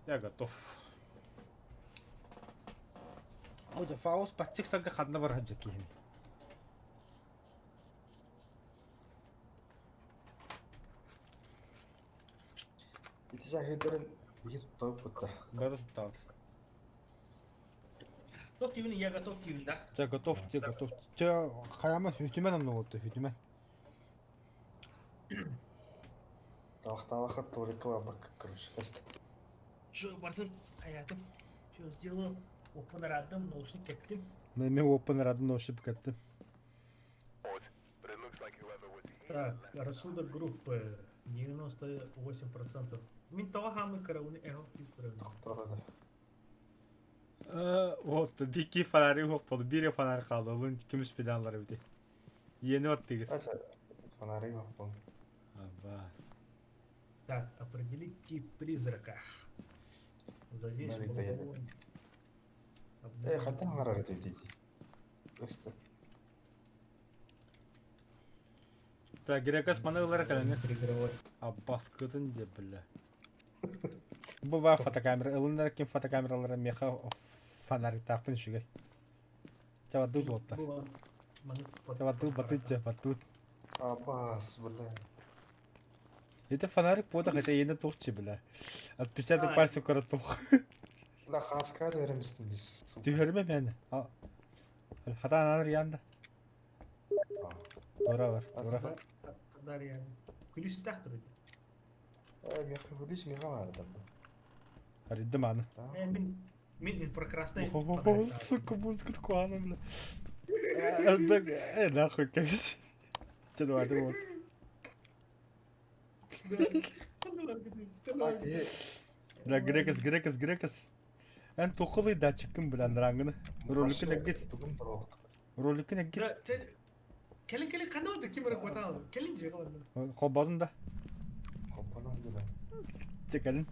Я готов. О, Фаус баччык сарга ханна барар дьэ киһини. Ити саһыйдарын биһи туттабыт да. Бары туттабыт. Готов тивин, я готов тивин, да? Те готов, те готов. Те хайама хүтүмэн онно болду, хүтүмэн. Тавахтаабахат туорикка барбакка короче. Что, бардым, хаятым. Что сделал? Оппун арадым, наушник кэттим. Мен оппун арадым, наушник кэттим. Так, рассудок группы 98%. Мин тоҕо хаамый кырауны эхо күүс кырауны. Доктора да. Вот, бики фонари хоппол, бире фонарь қалды, олын күміс педаллары бити. Yeni оттыгыр. Ача фонари хоппол. Абас. Так, определить тип призрака. Задействовать Смотрите, я- баллон. Э, хаттан харара дейди. Өстө. Так, Грекос маны ылара кэлэнэ. Интегрировать. Аббас кытын деп бля. Бу ба фотокамера, ылыннар ким фотокамералара меха фонарь таппын үчүгэй. Чабадуу туотта. Было. Маны Чабадуу батут же батут. Абас, бля. Это фонарик бода хотя енді тухчы бля. Отпечаток А. пальцев кара тух. Бля, хаска да беремистим дейсіз. Сука. Түһөрмө мени. Хатан анар янда. Тура бар, тура. Дарья. Күлүс тахтыр. Э, меха гулис меха бар да. Аридым аны. Э, мин мин инфракрасный. О, сука, музыка такая, бля. Э, нахуй, короче. Че давай, вот. Так, э, Да, грекос, грекос, грекос. Эн тухылый датчиккин билэн рангыны. Роликин эггит. Тугум туруохт. Роликин эггит. Келин келин кандай ким керек батал. Келин же калар. Хоббадын да. Хоппана дила. Чекалин.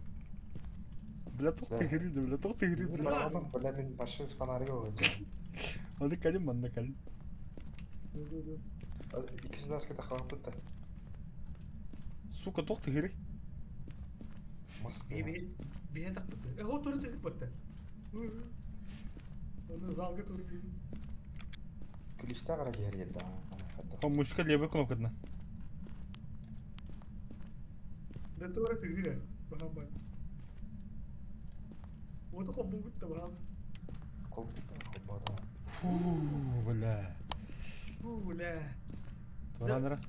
Бля, тух тыгыры, бля, тух тыгыры, бля. Бля, мен башы фонарик огойду. Аны калин, манна калин. Икisi даска тахабыт да. Сука, тух тыгыры. Маст. Би би так бытты. Э, хо туры тыгып бытты. Оны залга туры. Күлүстә кара кер да. Хом мушка левый кнопкадна. Да туры тыгыры. Бахамай. Вот хоббу бытты бахас. Хоппана. Фу, бля. Бля. Туранра.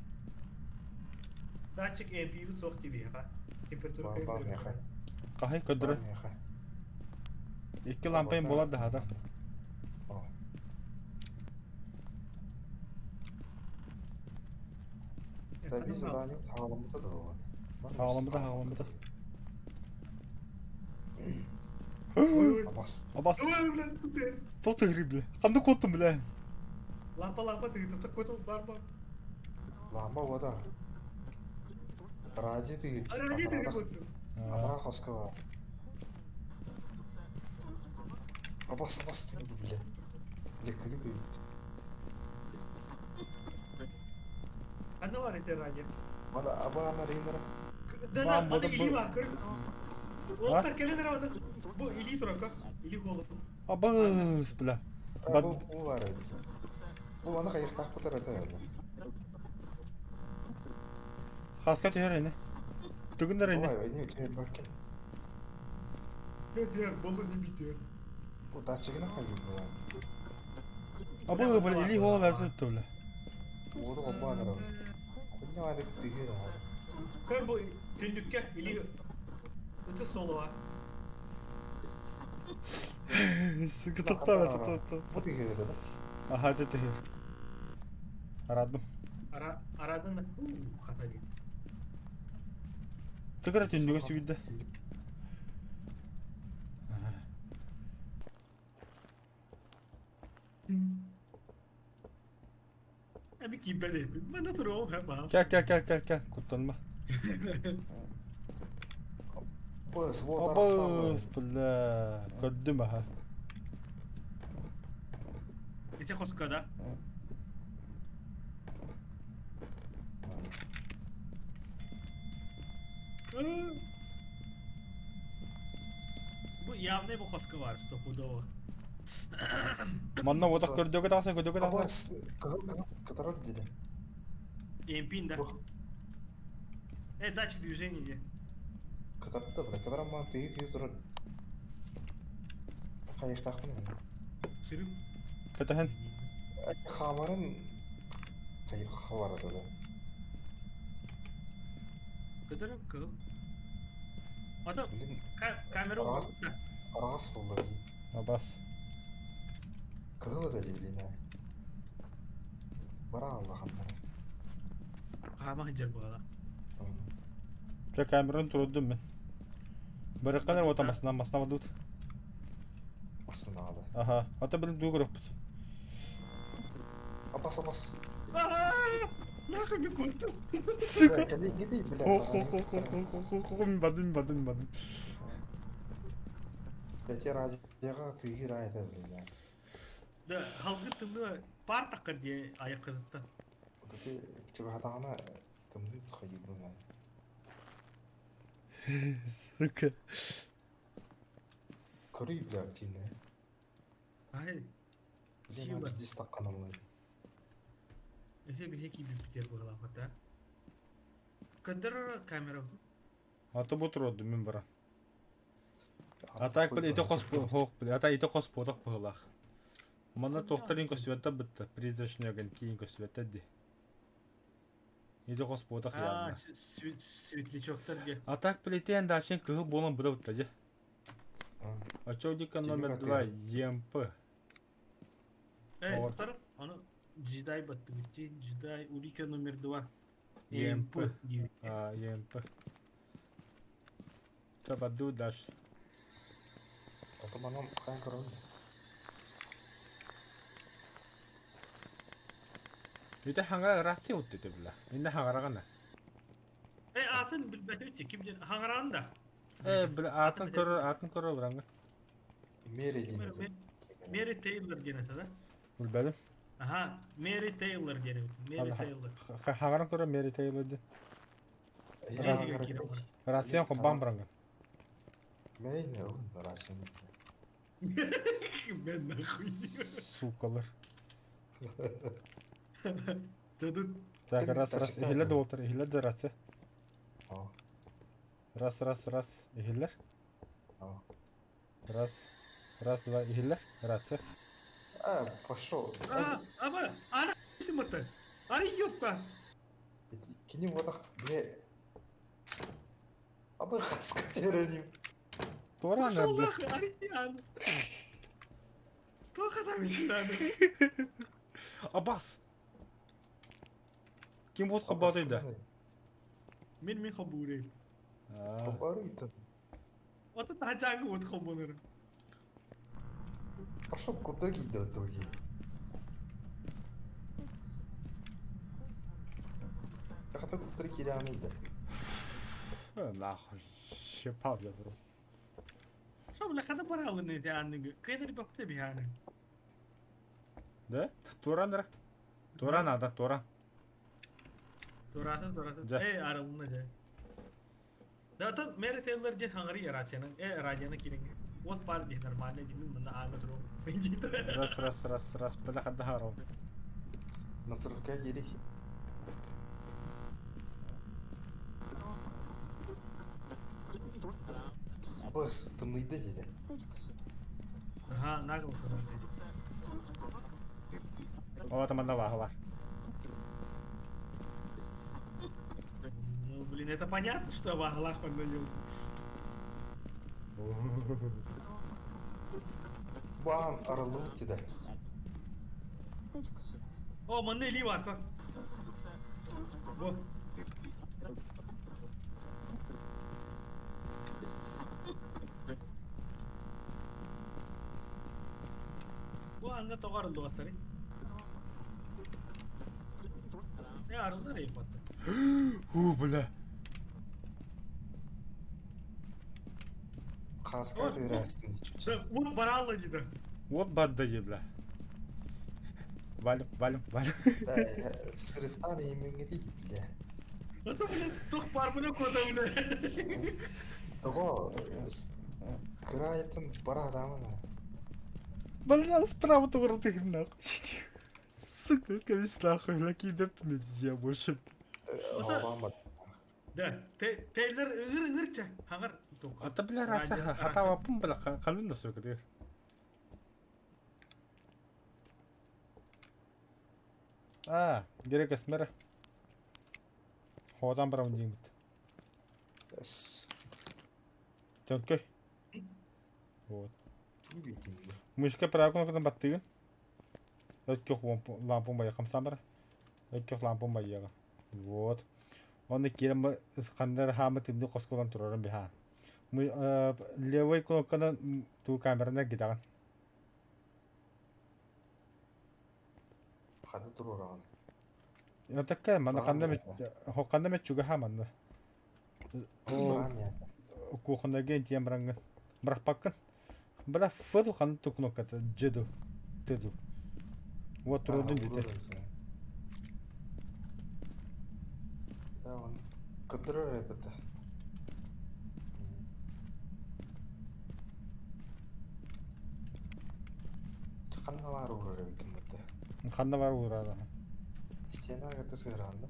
Датчик MP бит соқ тебе, ха. Температура. Бар бар меха. Кахай Бар көдөрө. меха. Икки лампайын болар да хата. О, Да биз задание тағаламыта да болған. Тағаламыта, тағаламыта. Абас. Абас. Ой, бля, тут Тух тыгыры, бля. Кандай коттум, бля. Лампа лампа тыгы тоқтап қойдым бар бар. Ламба ода. Ради ты. Ради тыгы қойдым. Абра хоска бар. Абас, абас, бля. Бля, күлі көйіп. Ана бар ете ради. Мана аба ана рейнера. Да, да, Бам, ана буду- или бар, көр. Оттар келен равда. Бу или турака, или голы. Абас, бля. Бат- Бу бу бар еді. Бу ана қайықтақ бұтар ата әлі. Хаска түһэр ини. Түгүннэр ини. Ой, не өтер баккен. Дер дер, болу не битер. Бу датчигіне қайық бұл. Абы, бля, или хола бәрі бля. Оды қопа ана. Құння адық түгер ары. Көр бу түндүккө или ыты солуа. Сука, тоқтап, тоқтап. Бу түгер еді да. Аха, это тыгыр. Арадым. Ара арадан хата би. Тыгыр түндүгө сүгүдэ. Эми кимбеде. Мен туру хэм. Кя, кя, кя, кя, кя. Куттанма. Бу свод Абас, бля. Көрдүм, аха. Эте хоска да. явно бу хоско бар стопудово. Манна уотах көрдөгө тахса көрдөгө тахса. Абас кыһыл кыһыл кытарар диде. Эмпин да. Бу Датчик движения где? кытарда бля кытаран маан тыйы тыйы турар. Хайыктаахпын эми. Сырым. Кытаһын. Хаамарын хайык хабарата да. Кытарым кыл. Ата Блин камера араас угутта. араас болду блин. Абас. Кыһыл это блин а. Бара аллаханнара. Хаама хыджар буала. Чэ камераны турдум мен. Барыкканар ота масына масына бадут. Астына ада. Аха. Ата блин дуу көрөкпүт. Абас абас. Нахуй мен көрдüm. Сука. Кали гиди бля. Хо-хо-хо-хо-хо-хо бадын бадын бадын. Дәте радиоға тыйыр айта блин. а. Да, халгы тымны пар тақыр де аяқ кызытта. Вот эти чугатағана тымны хайы блин. Сука. Көрүй бля активно. Ай, Блин, Сила. а здесь так каналный. Эсе bir хеки bir битер була хата. Көдөр камера. Ата бу турдум мен бара. Ата бил ити хос хох бил. Ата ити хос бодох быһылах. Манна тохтарын көстүбэттэ бытта. Призрачный огонь киин көстүбэттэ ди. Ити хос бодох А, явно. светлячоктар де. А так плетен дальше кыһыл буолан быда бытта дьэ. Очодика номер 2 ЕМП. Эй, Ор. туттар, аны джедай батты битти. Джедай улика номер 2. ЕМП. ЕМП диyor. А, ЕМП. Табаду дальше. Ото манам хайын көрөм. Ити хаңа рация утты била. Инде хаңарагана. Э, атын билбәтә үтте. Ким ден хаңран да. Э, била атын көрөр, атын көрөр бираңга. Мери дейін. Мэри Тейлор ден ата да. Билбедим. Аха, Мэри Тейлор ден. Мэри Тейлор. Хаңаран көрөр Мери Тейлор ди. Рациян хомбан бираңга. Мейне oğlum Расияны. Мен нахуй. Сукалар. Дадут. Так, раз, раз, ихилер де болтар, ихилер де рация. Раз, раз, раз, ихилер. Раз, раз, два, ихилер, рация. А, пошел. А, аба, ана мата. Ары ёпта. Кини бодах бе. Аба хаска тереним. Тура Пошел бля. нахуй, ары ан. Тоха там ишинаны. Абас. Ким бот хабады да? Мен мен хабуре. Хабары итен. Ото тачагы от хабуныр. Пошел куда гиде тоги. Тахата кутри кирамида. Нахуй. Щепав я бро. Шо бля хада баралы не те анны. Кайдер бапты биханы. Да? Туран Тура надо, Тура. Туратын туратын. Да. Э арылны же. Да то Мэри Тейлор ден хаңры ярачаны. Э радионы кирин. Вот пар ди нормально димин мында аны туру. Раз, раз, раз, раз. Бля хада харом. Насырка ери. Абас, тымныйда деді. Ага, нагыл туру. О, там одна вага бар. Ну, блин, это понятно, что Ваглах он наел. Бан арылып деді. О, манны ли бар, как? Во. Бу анда тоғарылды аттары. Не арылды рейф атты. Ху, бля. Хаска төйрәстің дейді. Да, вот баралла дейді. Вот бадда е, бля. Валим, валим, валим. Да, сырықтан еменге дейді, бля. Ата, блин, тоқ бар бұны кода, бля. Того, Кыраайыттан бара сатааман эрэ. Бля, справа тугуратыгын нахуй. Сука, кэбис нахуй, бля, киирбэппин дьиэ больше. Оҕоҕо Да, Тейлор ыгыр ыгыр чэ, хаҥар. Ата бля раса хатаабаппын бля ханын да сука дыр. А, герек эсмере. Ходан барабын диимит. Төҥкөй. Вот. Мышка правый кнопкадан баттыгын. Өткөх лампун байа хамсаан бара. Өткөх лампун байыаҕа. Вот. Онно киирэн ханна эрэ хааммыт тымныы хосколон турарын биһаан. Левый кнопканан туу камераны эргитэҕин. Ханна туруораҕын? Такая, манна ханна ханна эмит чугаһа манна. Кухоннарга интиэн бараҥҥын. Бырахпаккын. Бля, фыту ханна ту кнопката дьиду. Тыду. Вот турудун дите. Көтөрөр эбит. Ханна баар уурар эбиккин бытта. Ханна баар уурара. Стена кытта сыһыраан да.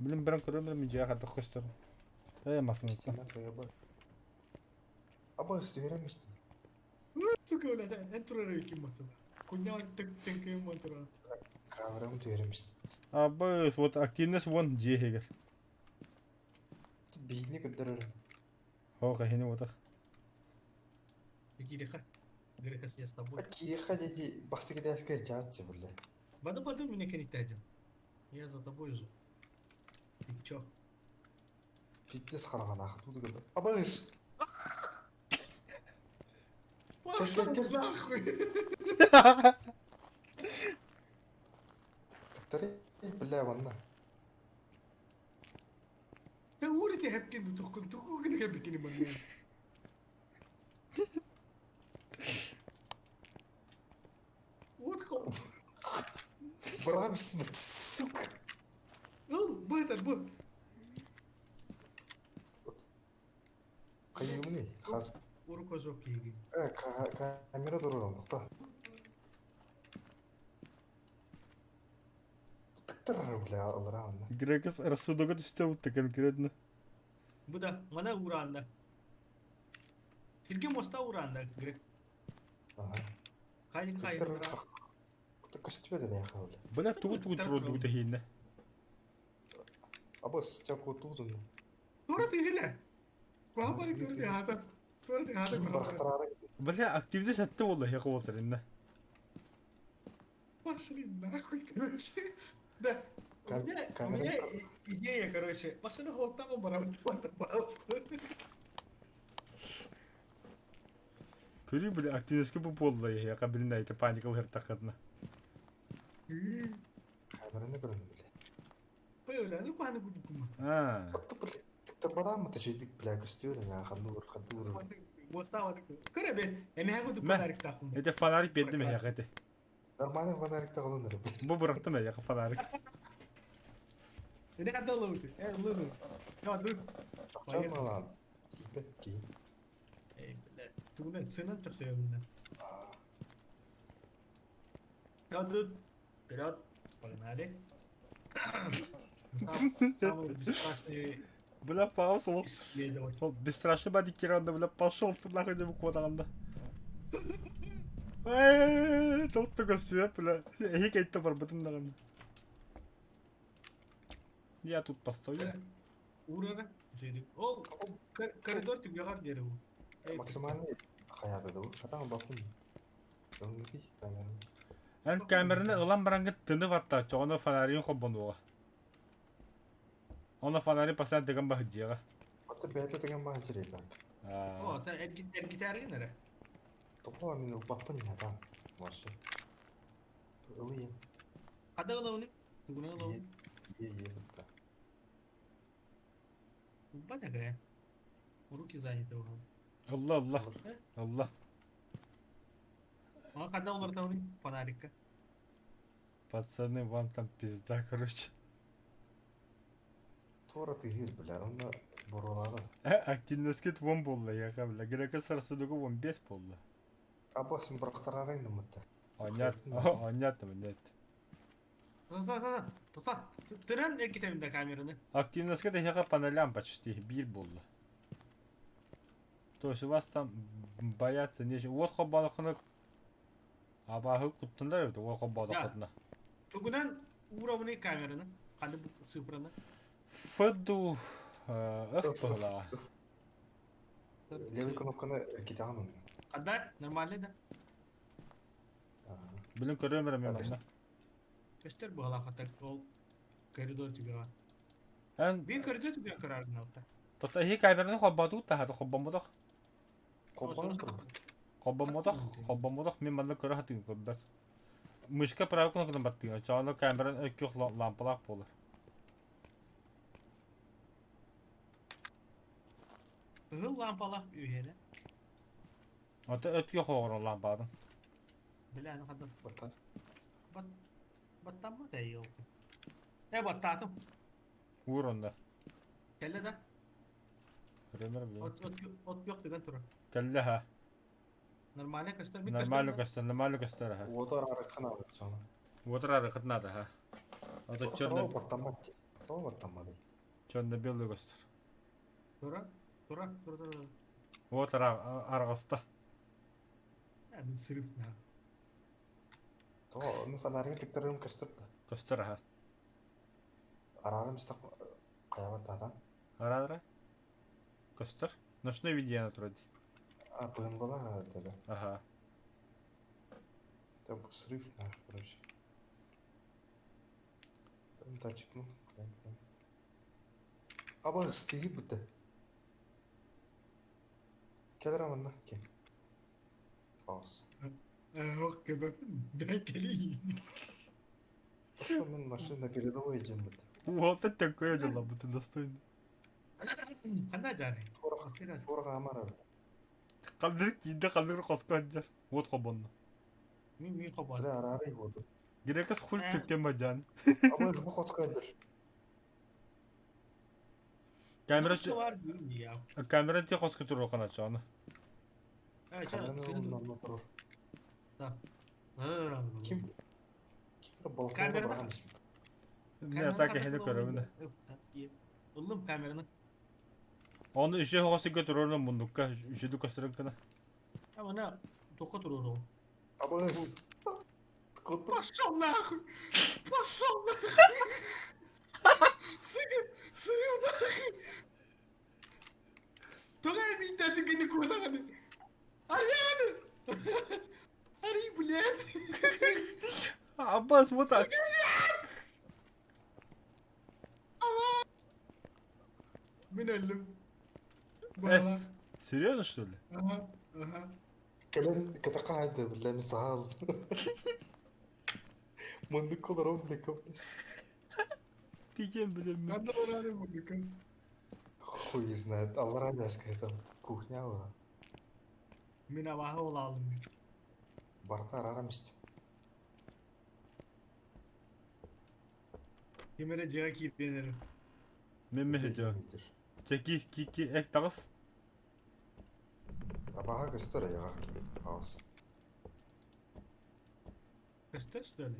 Билим баран көрөм билим дьиэ хатта көстөр. Э масына. Стена сыһыба. Аба түһэрэн мистим. Сука, блядь, эн турар эбиккин бытта. Куньян тык тыҥкыйын бан турар. Камерам түһэрэн мистим. Абыс, вот активность вон дьиэ иһигэр. Биһини көрдөрөр. Хоох эһини уотах. Кириха. Греха я с тобой. Кириха дети бастакы этээскэ дьаатчы бля. Бады бады меня кенитәдим. Я за тобой же. Ты чё? Пиздец хараҕанаах туу Абыш! Пошел нахуй! Тыктары бля ванна. Ты урите хепкин тукун туку гына хепкин манна. Вот хо. Брамс, сука. Ыл, бытар бу. Хайымны хас. Урука жоп лиги. Э, камера турурам тохто. Тыктыр бля ылыра онно. Грекес рассудога түстэ бутта конкретно. Бу да, мана ураанда. Кирге моста ураанда, грек. Ага. Хайын хайын Тыктыр ураан. көстүбэт эмиэхэ бля. Бля тугу тугу турурдубут эһииннэ. Абыс чаку туутун. Тура тыгыле. Куһабай тура тыгата. Тура тыгата куһабай. Барахтараары Бля активность атты болла хеқы болтар инна. Пошли нахуй, короче. Да. У меня, у камера меня идея, короче. Машина холодна баран. Көрүү бля активностька бу болла хеқа билин айта паника лыртақадна. камераны көрөн бля. Пойла, ну куханы буду кумат. А. Отто бля тыктыр бараамы төшөйдүк бля көстүбэт эмиэхэ ханны ур ханны ур. Моста Көрө эмэхэ кудук Мэ. фонарик тахын. Это фонарик бердим хеқа эти. Нормальный фонарик тагылыныр бля. Бу бырахтым хеқа фонарик. Эне кадда лоуты. Э, луну. Я ду. Чалмалаан. Тиипет киин. Эй, бля. Тугунан цена чахсыягында. Я ду. Вперед. Погнали. Самый бесстрашный Бля пауза ол. исследователь. Ол бесстрашный бади киранда бля пошел ты нахуй деп куотағанда. Эй, тоқту көстүбэт бля. Эхик айтты барбытым даганы. Я тут постою. Урара. Ол коридор түгәгәр дереу. Максимальный хаята да Хатан бакун. Өңгүти камераны. Эн камераны ылан барангы тыны ватта, чоғаны фонарин хоббонуға. Оны фонарин постоянно тыган бахыдьяға. Отто бэйэтэ деген баан чирей так. О, та эргитәрген эре. Тоқо мен баппын хатан. Вообще. Ылыйын. Када ылауны? Тугуна ылауны. Е е бутта. Батагая. Руки заняты у Алла, Алла, Алла. А когда он ртауны? Фонарика. Пацаны, вам там пизда, короче. Тура тыгыр бля. Онна Буруолаата. Активноскит вон буолла, яха бля. Грека сарсыдыгы вон бес буолла. Абас бырахтараарай гыммыта. Онньаат, онньаат, онньаат. Тута, тута, тыран эргитэбин да камераны. Активноска тэһиэхэ панелям почти биир буолла. То есть у вас там боятся нечего. Вот хоббалахына абааһы куттундар эбит, уол хоббоодоххутуна. Тугунан уровни камераны, ханны бу цифраны. Фду F быһылааҕа. Левый кнопканы эргитэҕин онно. Хандар, нормально да? Билин көрүөм эрэ мен манна. Көстөр быһылаах хатар ол коридор түгэҕэ. Эн Биир коридор түгэҕэ көрөөрүн алта. Тото иһи камераны холбоотугут таһаата холбоммотох. Холбоон турбут. Холбоммотох, холбоммотох мин манна көрө сатыын көрбөт. Мышка правый кнопканан баттыыр, оччоҕуна камеран өккөх лампалаах буолар. Кыһыл лампалаах үһүөнэ. Ото өткө хоҕорон лампаатын. Бля, аны ханна Баттан. бат баттаммат ээ елки. Э баттаатым. Уур онно. Кэллэ да? Көрөмөр билим. От от от yok дигэн турар. Кэллэ ха. Нормально көстөр. Мин Нормально көстөр. көстөр, нормально көстөр ха. Уоту араарыкка наада чоно. Уотар арыхыт наада ха. Ото Тоҕо баттаммат. Тоҕо баттамматый? черно-белый көстөр. Тура, тура, тура, тура. Уот арҕаста. Мин сырып на. Тоҕо мин фонаригы тиктэрим көстөр да. Көстөр аха. Араарым истэх хайабат таатан. Араара? Көстөр. Ночной видео турар дии. А, быһымгала да. Аха. Там срыв на, короче. Датчик, ну, Аба стиги бутта. Кэлэр манна ким? Фаус. Ох, дай кэлии. Пошел мен машина передовой идем бутта. Вот это такое дело, будто достойно. Ханна жааны? Туора амара. Ханнык киинде ханнык хоско сылдьар. Вот хобонно. Мин мин хобон. Бля, араарай буолду. Грекас хуль түккен бадьян. Аба бу хоско сылдьар. Камера бар я. камера те хоско турар каначаны. Камераны онно турар. Ким ким балконга Камераны- барган Не так эһини көрөбүн. Ыллым камераны. Оны үчө хоско турарын мундукка үчөдү көстөрөн кына. Ана тоққа турар ол. Аба Куту. Пошел нахуй! Пошел нахуй! Сука, сырыл нахуй! Тоҕо миитэ түгэни куотаҕын? Аяны! Ари, блядь! Аббас вот так. Мин өллүм. Эс. Серьезно что ли? Ага, ага. Кэлэн кэтэххэ хаайда биллэ мин саһаал. Муннукка олоробун да көмүс. Тиген билеммин. Ханна бараары муннукка? Хуй знает. Аллара дашка там кухня была. Мин абааһы олаалым. Барта араарам истим. Ким эрэ дьиэҕэ киирэн эрэр. Мен мехедё. Чеки ки ки эх таҕыс. Абаһа көстөр айаҕа ким хаос. Көстөр что ли?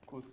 Кут.